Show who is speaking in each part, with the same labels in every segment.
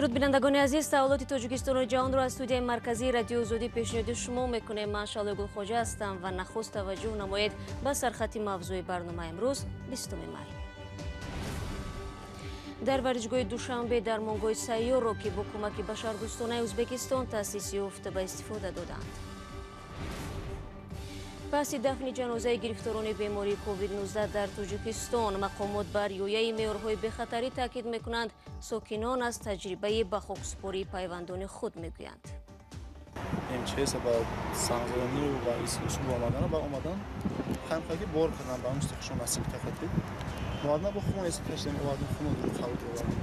Speaker 1: Дуруд, бинандагони азиз. Таҳаввулоти Тоҷикистону ҷаҳонро аз студияи марказии Радиои Озодӣ пешниҳоди шумо мекунем. Ман Шалои Гулхоҷа ҳастам ва нахуст таваҷҷӯҳ намоед ба сархати мавзӯи барнома. Имрӯз, 20 май, дар варзишгоҳи Душанбе дармонгоҳи сайёрро, ки бо кӯмаки башардӯстонаи Ӯзбекистон таъсис ёфт, ба истифода доданд. Паси дафни ҷанозаи гирифторони бемории COVID-19 дар Тоҷикистон мақомот бар риояи меъёрҳои бехатарӣ таъкид мекунанд. Сокинон аз таҷрибаи ба хоксупории пайвандони худ мегӯянд.
Speaker 2: МЧС ба сангзаданию ва усул омадан ба омадан хамхаги бор кардан ба мустақишон носилка хати омадан бо хун эси кашидем, овардем, хуну дур қабул овардем.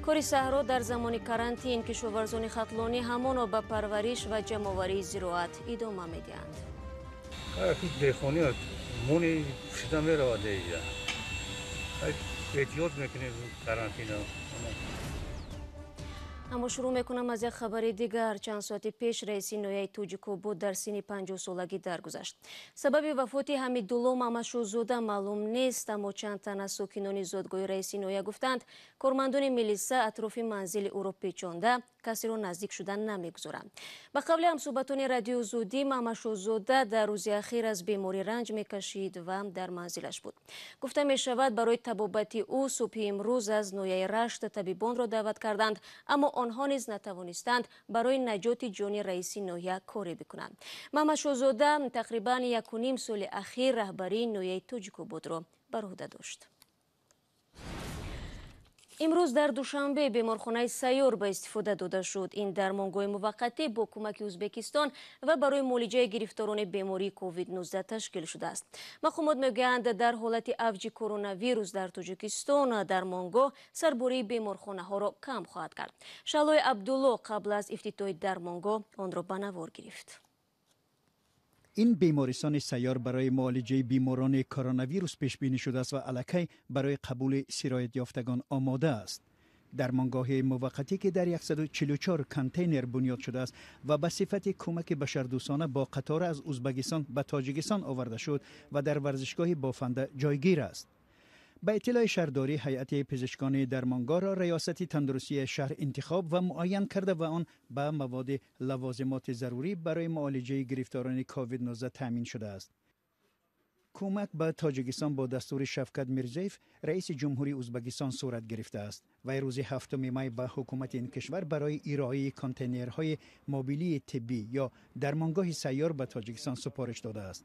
Speaker 1: Кори саҳро дар замони карантин: кишоварзони хатлонӣ ҳамоно ба парвариш ва ҷамъоварии зироат идома медиҳанд.
Speaker 3: Деҳқонӣ муни шида меравад, иҷа эҳтиёт мекунем карантина.
Speaker 1: Аммо шурӯъ мекунам аз як хабари дигар. Чанд соати пеш раиси ноҳияи Тоҷикобод дар синни 50-солагӣ даргузашт. Сабаби вафоти Ҳамидулло Мамашозода маълум нест, аммо чанд тан аз сокинони зодгоҳи раиси ноҳия гуфтанд, кормандони милиса атрофи манзили ӯро печонда, касеро наздик шудан намегузоранд. Ба қавли ҳамсӯҳбатони Радиои Озодӣ, Мамашозода дар рӯзи ахир аз беморӣ ранҷ мекашид ва дар манзилаш буд. Гуфта мешавад, барои табобати ӯ субҳи имрӯз аз ноҳияи Рашт табибонро даъват карданд, аммо онҳо низ натавонистанд барои наҷоти ҷони раиси ноҳия коре бикунанд. Мамашозода тақрибан 1,5 соли ахир раҳбарии ноҳияи Тоҷикободро бар уҳда дошт. Имрӯз дар Душанбе беморхонаи сайёр ба истифода дода шуд. Ин дармонгоҳи муваққатӣ бо кӯмаки Ӯзбекистон ва барои муолиҷаи гирифторони бемории COVID-19 ташкил шудааст. Мақомот мегӯянд, дар ҳолати авҷи коронавирус дар Тоҷикистон дармонгоҳ сарбории беморхонаҳоро кам хоҳад кард. Шаҳлои Абдулло қабл аз ифтитоҳи дармонгоҳ онро ба навор гирифт.
Speaker 4: Ин бемористони сайёр барои муолиҷаи беморони коронавирус пешбинӣ шудааст ва аллакай барои қабули сироятёфтагон омода аст. Дармонгоҳи муваққатӣ, ки дар 144 контейнер бунёд шудааст ва ба сифати кӯмаки башардӯстона бо қатора аз Узбекистон ба Тоҷикистон оварда шуд ва дар варзишгоҳи Бофанда ҷойгир аст. Ба иттилои шаҳрдорӣ, ҳайати пизишкони дармонгоҳро Раёсати тандурустии шаҳр интихоб ва муайян карда ва он ба маводи лавозимоти зарурӣ барои муолиҷаи гирифторони COVID-19 таъмин шудааст. Кӯмак ба Тоҷикистон бо дастури Шавкат Мирзиёев, раиси ҷумҳурии Узбекистон, сурат гирифтааст. Вай рӯзи 7 май ба ҳукумати ин кишвар барои ироаи контейнерҳои мобилии тиббӣ ё дармонгоҳи сайёр ба Тоҷикистон супориш додааст.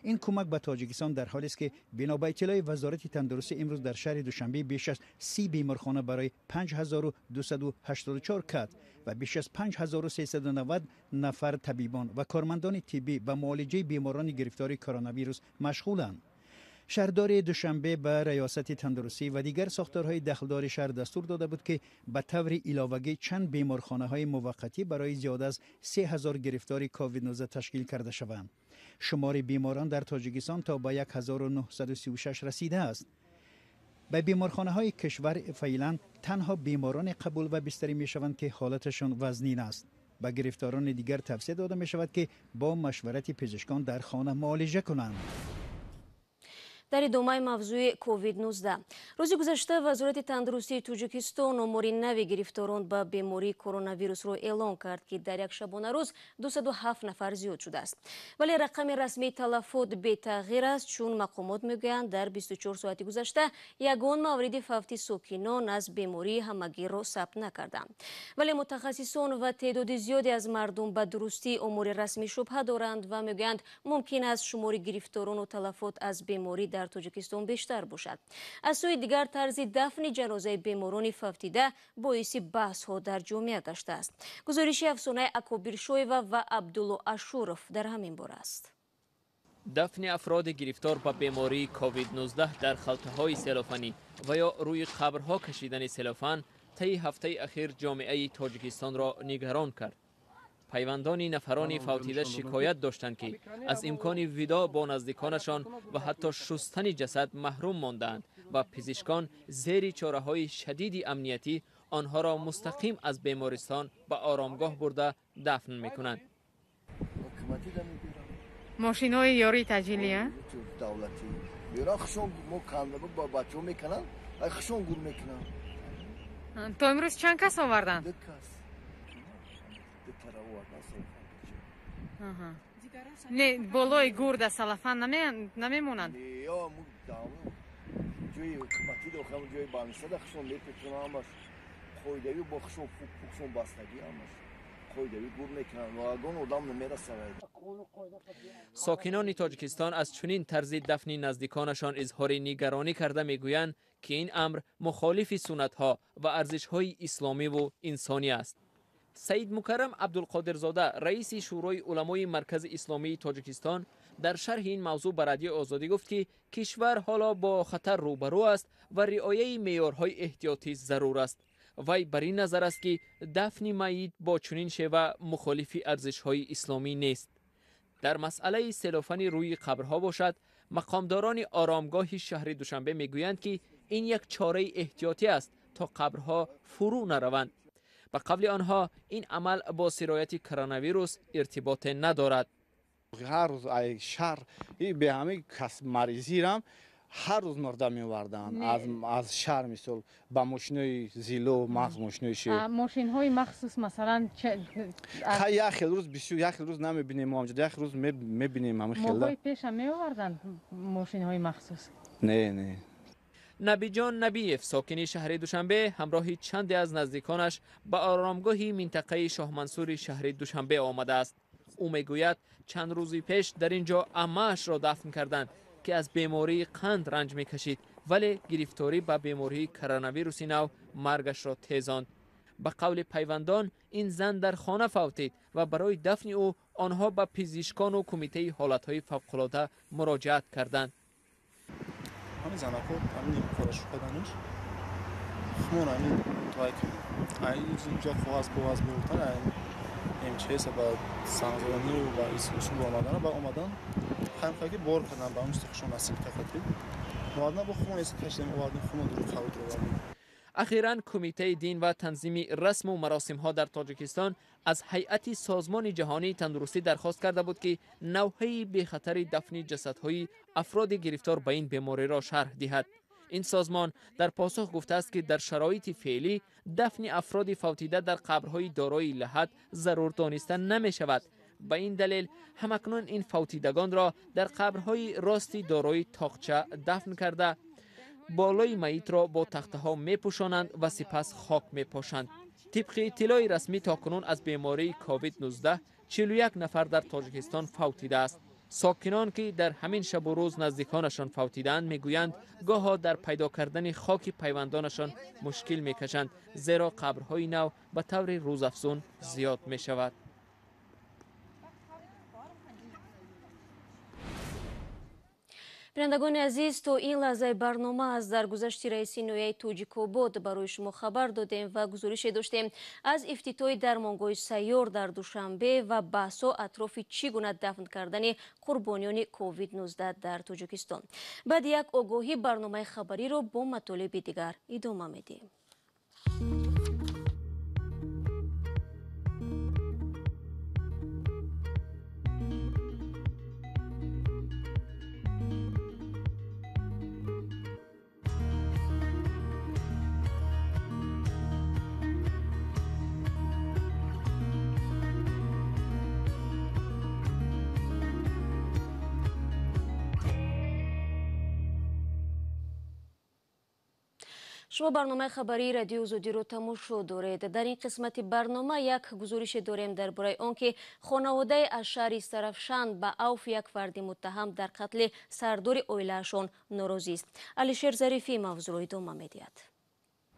Speaker 4: Ин кӯмак ба Тоҷикистон дар ҳолест, ки бино ба иттилои Вазорати тандурустӣ, имрӯз дар шаҳри Душанбе беш аз 30 беморхона барои 5284 кат ва беш аз 5390 нафар табибон ва кормандони тиббӣ ба муолиҷаи беморони гирифтори коронавирус машғуланд. Шаҳрдори Душанбе ба Раёсати тандурустӣ ва дигар сохторҳои дахлдори шаҳр дастур дода буд, ки ба таври иловагӣ чанд беморхонаҳои муваққатӣ барои зиёда аз 3000 гирифтори COVID-19 ташкил карда шаванд. Шумори беморон дар Тоҷикистон то ба 1936 расидааст. Ба беморхонаҳои кишвар феълан танҳо бемороне қабул ва бистарӣ мешаванд, ки ҳолаташон вазнин аст. Ба гирифторони дигар тавсия дода мешавад, ки бо машварати пизишкон дар хона муолиҷа кунанд.
Speaker 1: Дар идомаи мавзӯи COVID-19, рӯзи гузашта Вазорати тандурустии Тоҷикистон омори нави гирифторон ба бемории коронавирусро эълон кард, ки дар як шабонарӯз 207 нафар зиёд шудааст. Вале рақами расмии талафот бетағйир аст, чун мақомот мегӯянд, дар 24 соати гузашта ягон мавриди фавти сокинон аз бемории ҳамагирро сабт накарданд. Вале мутахассисон ва теъдоди зиёде аз мардум ба дурустии омори расмӣ шубҳа доранд ва мегӯянд, мумкин аст шумори гирифторону талафот аз беморӣ дар Тоҷикистон бештар бошад. Аз сӯи дигар, тарзи дафни ҷанозаи беморони фавтида боиси баҳсҳо дар ҷомеа гаштааст. Гузориши Афсонаи Акобиршоева ва Абдулло Ашуров дар ҳамин бора аст.
Speaker 5: Дафни афроди гирифтор ба бемории COVID-19 дар халтаҳои селофанӣ ва ё рӯи қабрҳо кашидани селофан таи ҳафтаи ахир ҷомеаи Тоҷикистонро нигарон кард. Пайвандони нафарони фавтида шикоят доштанд, ки аз имкони видоъ бо наздиконашон ва ҳатто шустани ҷасад маҳрум мондаанд ва пизишкон зери чораҳои шадиди амниятӣ онҳоро мустақим аз бемористон ба оромгоҳ бурда дафн мекунанд.
Speaker 6: Мошинои ёрии таъҷилӣ
Speaker 7: давлатӣ бера хушон мо канда ба бачаҳо мекунанд, хушон гур мекунанд.
Speaker 6: То имрӯз чанд кас оварданд?
Speaker 7: Ду кас. Ду тара овардан селофан.
Speaker 6: Не, болои гурда селофан намемонанд?
Speaker 7: Не, ҷои ҳукуматӣ дохам, ҷои больница хушон мепечонам, ҳамаш қоидави бо хушон пукшон бастагӣ, ҳамаш қоидави гур мекунанд ва ягон одам намерасад.
Speaker 5: Сокинони Тоҷикистон аз чунин тарзи дафни наздиконашон изҳори нигаронӣ карда мегӯянд, ки ин амр мухолифи суннатҳо ва арзишҳои исломиву инсонӣ аст. Саид Мукаррам Абдулқодирзода, раиси Шӯрои уламои Маркази Исломии Тоҷикистон, дар шарҳи ин мавзӯъ ба Радиои Озодӣ гуфт, ки кишвар ҳоло бо хатар рӯбарӯ аст ва риояи меъёрҳои эҳтиётӣ зарур аст. Вай бар ин назар аст, ки дафни майит бо чунин шева мухолифи арзишҳои исломӣ нест. Дар масъалаи селофани рӯи қабрҳо бошад, мақомдорони оромгоҳи шаҳри Душанбе мегӯянд, ки ин як чораи эҳтиётӣ аст, то қабрҳо фурӯ нараванд. Ба қавли онҳо, ин амал бо сирояти коронавирус иртиботе надорад.
Speaker 8: Ҳар рӯз ай шаҳр бе ҳамин кас маризирам ҳар рӯз мурда меоварданд аз шаҳр, мисол ба мошинои зило, мағз мошинои ши.
Speaker 6: Мошинҳои махсус масалан?
Speaker 8: Хай, як хел рӯз бисёр, як хел рӯз намебинем мо ҳамҷода, як хел рӯз мебинем ҳамин хел.
Speaker 6: Моҳҳои пеша меоварданд мошинҳои махсус?
Speaker 8: Не, не.
Speaker 5: Набиҷон Набиев, сокини шаҳри Душанбе, ҳамроҳи чанде аз наздиконаш ба оромгоҳи минтақаи Шоҳмансури шаҳри Душанбе омадааст. Ӯ мегӯяд, чанд рӯзи пеш дар ин ҷо аммаашро дафн карданд, ки аз бемории қанд ранҷ мекашид, вале гирифторӣ ба бемории коронавируси нав маргашро тезонд. Ба қавли пайвандон, ин зан дар хона фавтид ва барои дафни ӯ онҳо ба пизишкону кумитаи ҳолатҳои фавқулода муроҷиат карданд.
Speaker 2: Ҳамин занако ҳамин корашу карданаш хумон ҳамин вай инҷо коғаз коғаз бурдан МЧС ба сангзарониву ба усул омадана ба омадан хайм ки бор кардан ба ҳамин хушон носилка қатӣ овардан бо хумон эси кашидем овардем хумон рӯи қабр овардем.
Speaker 5: Ахиран Кумитаи дин ва танзими расму маросимҳо дар Тоҷикистон аз ҳайати Созмони Ҷаҳонии Тандурустӣ дархост карда буд, ки навҳаи бехатари дафни ҷасадҳои афроди гирифтор ба ин бемориро шарҳ диҳад. Ин созмон дар посух гуфтааст, ки дар шароити феълӣ дафни афроди фавтида дар қабрҳои дорои лаҳат зарур дониста намешавад. Ба ин далел ҳамакнун ин фавтидагонро дар қабрҳои рости дорои тоқча дафн карда, болои майитро бо тахтаҳо мепӯшонанд ва сипас хок мепошанд. Тибқи иттилои расмӣ, то кунун аз бемории COVID-19 41 нафар дар Тоҷикистон фавтидааст. Сокинон, ки дар ҳамин шабу рӯз наздиконашон фавтидаанд, мегӯянд, гоҳо дар пайдо кардани хоки пайвандонашон мушкил мекашанд, зеро қабрҳои нав ба таври рӯзафзун зиёд мешавад.
Speaker 1: Бинандагони азиз, то ин лаҳзаи барнома аз даргузашти раиси ноҳияи Тоҷикобод барои шумо хабар додем ва гузорише доштем аз ифтитоҳи дармонгоҳи сайёр дар Душанбе ва баҳсҳо атрофи чӣ гуна дафн кардани қурбониёни COVID-19 дар Тоҷикистон. Баъди як огоҳӣ барномаи хабариро бо матолиби дигар идома медиҳем. Шумо барномаи хабарии Радиои Озодиро тамошо доред. Дар ин қисмати барнома як гузорише дорем дар бораи он, ки хонаводаи аз шаҳри Сарафшан ба авфи як фарди муттаҳам дар қатли сардори оилаашон норозист. Алишер Зарифӣ мавзӯъро идома медиҳад.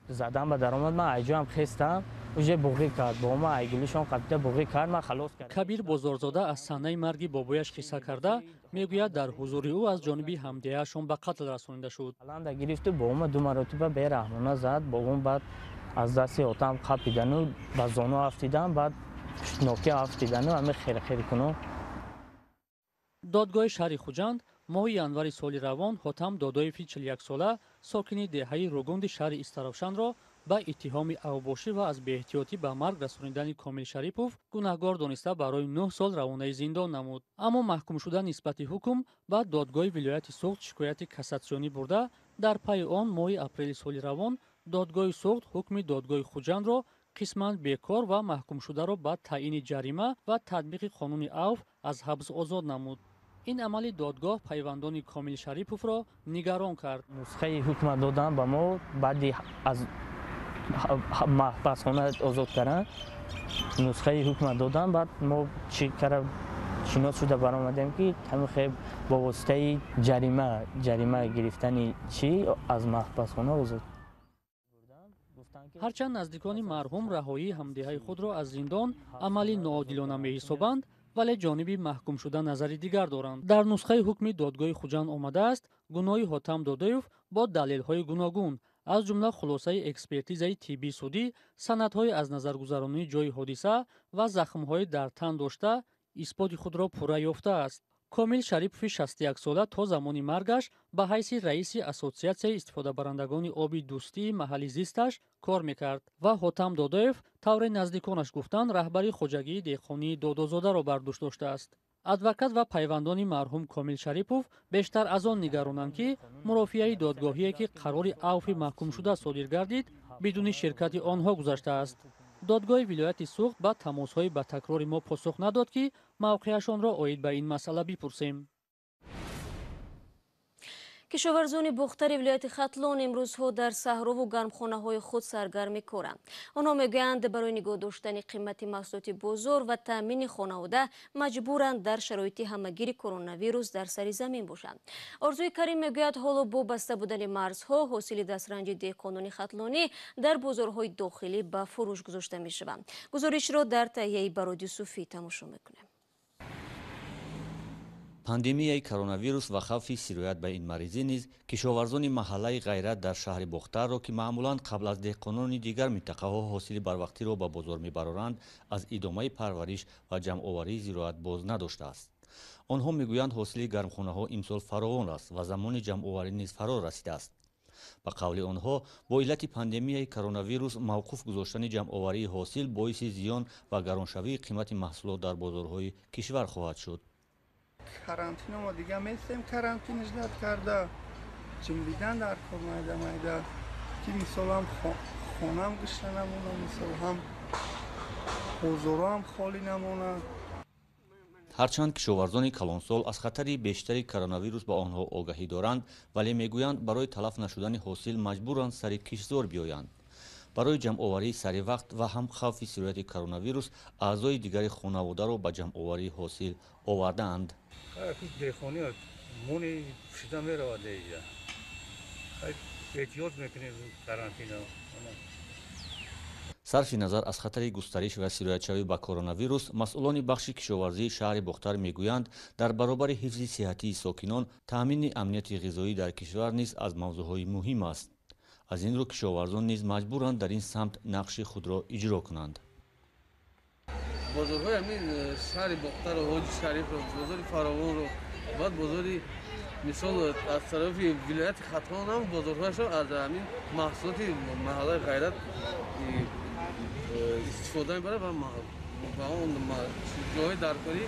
Speaker 9: Задан ба даромад ман айҷоам хестам, уже буғӣ кард, бо ма айгилишон қабида буғӣ кард, ман халос кардам.
Speaker 10: Кабир Бозорзода аз саҳнаи марги бобояш қисса карда мегӯяд, дар ҳузури ӯ аз ҷониби ҳамдеяшон ба қатл расонида шуд.
Speaker 9: Ланда гирифту бо ма ду маротиба бераҳмона зад, бо он баъд аз дасти отам қапидану ба зону афтидан, баъд ноки афтидану ҳами херхер куну.
Speaker 10: Додгоҳи шаҳри Хуҷанд моҳи январи соли равон Ҳотам Додоеви 41сола, сокини деҳаи Ругунди шаҳри Истаравшанро ба иттиҳоми авбошӣ ва аз беэҳтиётӣ ба марг расонидани Комил Шарипов гунаҳгор дониста барои 9 сол равонаи зиндон намуд. Аммо маҳкум шуда нисбати ҳукм ба додгоҳи вилояти Суғд шикояти кассатсионӣ бурда, дар пайи он моҳи апрели соли равон Додгоҳи Суғд ҳукми додгоҳи Хуҷандро қисман бекор ва маҳкумшударо ба таъини ҷарима ва татбиқи қонуни авф аз ҳабс озод намуд. Ин амали додгоҳ пайвандони Комил Шариповро нигарон кард.
Speaker 9: Нусхаи ҳукма додан ба мо баъди аз маҳбасхона озод кардан, нусхаи ҳукма додан, баъд мо чӣ кара шинос шуда баромадем, ки ҳамин бо воситаи ҷарима гирифтани чӣ аз маҳбасхона озод.
Speaker 10: Ҳарчанд наздикони марҳум раҳоии ҳамдеҳаи худро аз зиндон амали ноодилона меҳисобанд, вале ҷониби маҳкумшуда назари дигар доранд. Дар нусхаи ҳукми додгоҳи Хуҷанд омадааст, гуноҳи Ҳотам Додоев бо далелҳои гуногун, аз ҷумла хулосаи экспертизаи тиббии судӣ, санадҳои аз назаргузаронии ҷойи ҳодиса ва захмҳои дар тан дошта, исботи худро пурра ёфтааст. Комил Шарипови 61сола то замони маргаш ба ҳайси раиси Ассотсиатсияи истифодабарандагони оби дӯстии маҳалли зисташ кор мекард ва Ҳотам Додоев, тавре наздиконаш гуфтанд, раҳбари хоҷагии деҳқонии Додозодаро бар дӯш доштааст. Адвокат ва пайвандони марҳум Комил Шарипов бештар аз он нигаронанд, ки мурофиаи додгоҳие, ки қарори авфи маҳкумшуда содир гардид, бидуни ширкати онҳо гузаштааст. Додгоҳи вилояти Суғд ба тамосҳои ба такрори мо посух надод, ки мавқеашонро оид ба ин масъала бипурсем.
Speaker 1: Кишоварзони Бохтари вилояти Хатлон имрӯзҳо дар саҳрову гармхонаҳои худ саргарми коранд. Онҳо мегӯянд, барои нигоҳ доштани қимати маҳсулоти бозор ва таъмини хонавода маҷбуранд дар шароити ҳамагири коронавирус дар сари замин бошанд. Орзуи Карим мегӯяд, ҳоло бо баста будани марзҳо ҳосили дастранҷи деҳқонони хатлонӣ дар бозорҳои дохилӣ ба фурӯш гузошта мешаванд. Гузоришро дар таҳияи Бароди Суфӣ тамошо мекунем.
Speaker 11: Пандемияи коронавирус ва хавфи сироят ба ин маризӣ низ кишоварзони маҳаллаи Ғайрат дар шаҳри Бохтарро, ки маъмулан қабл аз деҳқонони дигар минтақаҳо ҳосили барвақтиро ба бозор мебароранд, аз идомаи парвариш ва ҷамъоварии зироат боз надоштааст. Онҳо мегӯянд, ҳосили гармхонаҳо имсол фаровон аст ва замони ҷамъоварӣ низ фаро расидааст. Ба қавли онҳо, бо иллати пандемияи коронавирус мавқуф гузоштани ҷамъоварии ҳосил боиси зиён ва гароншавии қимати маҳсулот дар бозорҳои кишвар хоҳад шуд.
Speaker 12: Карантин мо дига местем, карантин ждать карда, ҷимбидан дар кор майда майда, ки мисол ҳам хонам гушта намона, мисол ҳам бозорам холӣ намона.
Speaker 11: Ҳарчанд кишоварзони калонсол аз хатари бештари коронавирус ба онҳо огаҳӣ доранд, вале мегӯянд, барои талаф нашудани ҳосил маҷбуранд сари киштзор биёянд. Барои ҷамъоварии сари вақт ва ҳам хавфи сирояти коронавирус аъзои дигари хонаводаро ба ҷамъоварии ҳосил овардаанд.
Speaker 3: Деҳқоният мони шида меравад деҷа. Эҳтиёт мекунем карантина.
Speaker 11: Сарфи назар аз хатари густариш ва сироятшавӣ ба коронавирус, масъулони бахши кишоварзии шаҳри Бохтар мегӯянд, дар баробари ҳифзи сиҳатии сокинон, таъмини амнияти ғизоӣ дар кишвар низ аз мавзӯъҳои муҳим аст. Аз ин рӯ кишоварзон низ маҷбуранд дар ин самт нақши худро иҷро кунанд.
Speaker 13: Бозорҳои ҳамин шаҳри Бохтарро, Ҳоҷи Шарифро, бозори Фаровонро, баъд бозори мисол аз тарафи вилояти Хатлон ҳам бозорҳояшро аз ҳамин маҳсулоти маҳаллаи Ғайрат истифода мебарад ва ба он ҷоҳои даркорӣ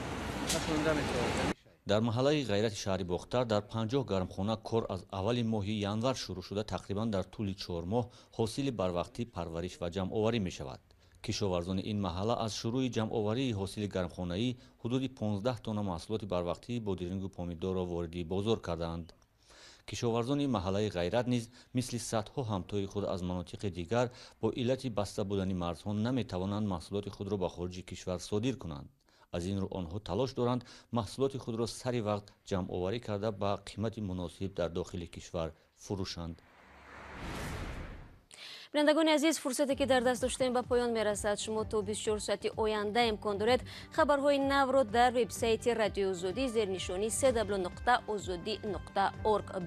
Speaker 13: расонида мешавад.
Speaker 11: Дар маҳаллаи Ғайрати шаҳри Бохтар дар 50 гармхона кор аз аввали моҳи январ шурӯъ шуда, тақрибан дар тӯли 4 моҳ ҳосили барвақтӣ парвариш ва ҷамъоварӣ мешавад. Кишоварзони ин маҳалла аз шурӯи ҷамъоварии ҳосили гармхонаӣ ҳудуди 15 тонна маҳсулоти барвақтии бодирингу помидорро вориди бозор кардаанд. Кишоварзони маҳаллаи Ғайрат низ мисли садҳо ҳамтои худ аз манотиқи дигар бо иллати баста будани марзҳо наметавонанд маҳсулоти худро ба хориҷи кишвар содир кунанд. Аз ин рӯ онҳо талош доранд маҳсулоти худро сари вақт ҷамъоварӣ карда ба қимати муносиб дар дохили кишвар фурӯшанд.
Speaker 1: Бинандагони азиз, фурсате ки дар даст доштем ба поён мерасад. Шумо то 24 соати оянда имкон доред хабарҳои навро дар вебсайти Радиои Озодӣ зернишони cw.ozodi.org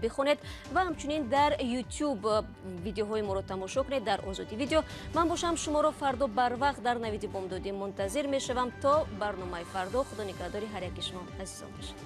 Speaker 1: бихонед ва ҳамчунин дар YouTube видеоҳои моро тамошо кунед дар Озодӣ видео. Ман бошам шуморо фардо барвақт дар навиди бомдодӣ мунтазир мешавам. То барномаи фардо, худо нигаҳдори ҳар яки шумо азизон бошад.